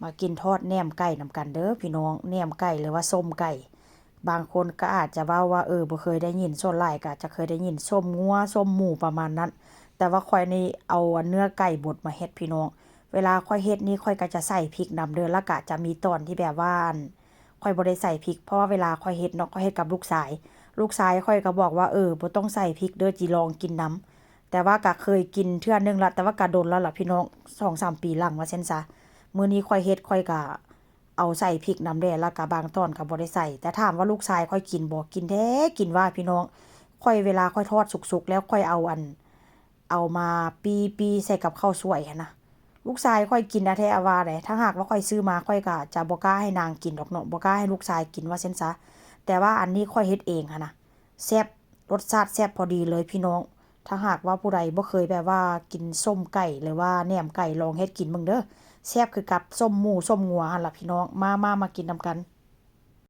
ມາກິນທອດແໜມໄກ່ນຳກັນເດີ້ພີ່ນ້ອງ, ແໜມໄກ່ ຫຼືວ່າສົ້ມໄກ່. ບາງຄົນກໍອາດຈະເວົ້າວ່າ ເອີ ບໍ່ເຄີຍໄດ້ຍິນ, ສ່ວນຫຼາຍກໍຈະເຄີຍໄດ້ຍິນສົ້ມງົວ ສົ້ມໝູປະມານນັ້ນ, ແຕ່ວ່າຂ້ອຍນີ້ເອົາອັນເນື້ອໄກ່ບົດມາເຮັດພີ່ນ້ອງ. ເວລາຂ້ອຍເຮັດນີ້ ຂ້ອຍກໍຈະໃສ່ພິກນຳເດີ້, ແລ້ວກໍຈະມີຕອນທີ່ແບບວ່າ ອັນ ຂ້ອຍບໍ່ໄດ້ໃສ່ພິກ ເພາະວ່າເວລາຂ້ອຍເຮັດເນາະ ຂ້ອຍເຮັດກັບລູກຊາຍ, ລູກຊາຍຂ້ອຍກໍບອກວ່າ ເອີ ບໍ່ຕ້ອງໃສ່ພິກເດີ້ ຈິລອງກິນນຳ. ແຕ່ວ່າກໍເຄີຍກິນເທື່ອໜຶ່ງລະ ແຕ່ວ່າກໍດົນແລ້ວລະພີ່ນ້ອງ ສອງສາມປີຫຼັງວ່າຊັ້ນຊະ. ມື້ນີ້ຂ້ອຍເຮັດ ຂ້ອຍກໍເອົາໃສ່ພິກນຳແດ່ ແລ້ວກໍບາງຕອນກໍບໍ່ໄດ້ໃສ່. ແຕ່ຖາມວ່າລູກຊາຍຂ້ອຍກິນບໍ່? ກິນແທ້ກິນວ່າພີ່ນ້ອງ. ຂ້ອຍ ເວລາຂ້ອຍທອດສຸກໆແລ້ວ ຂ້ອຍເອົາອັນ ເອົາມາປີ້ໆໃສ່ກັບເຂົ້າສວຍຫັ້ນນະ, ລູກຊາຍຂ້ອຍກິນອາແທ້ອາວ່າໃດ໋. ຖ້າຫາກວ່າຂ້ອຍຊື້ມາ ຂ້ອຍກໍຈະບໍ່ກ້າໃຫ້ນາງກິນດອກເນາະ, ບໍ່ກ້າໃຫ້ລູກຊາຍກິນວ່າຊັ້ນຊະ. ແຕ່ວ່າອັນນີ້ຂ້ອຍເຮັດເອງຫັ້ນນະ ແຊບ, ລົດຊາດແຊບພໍດີເລີຍພີ່ນ້ອງ. ຖ້າຫາກວ່າຜູ້ໃດບໍ່ເຄີຍແບບວ່າກິນສົ້ມໄກ່ ຫຼືວ່າແໜມໄກ່ ລອງເຮັດກິນເບິ່ງເດີ້, ແຊບຄືກັບສົ້ມໝູສົ້ມງົວຫັ້ນລະພີ່ນ້ອງ. ມາ ມາ ມາກິນນຳກັນ.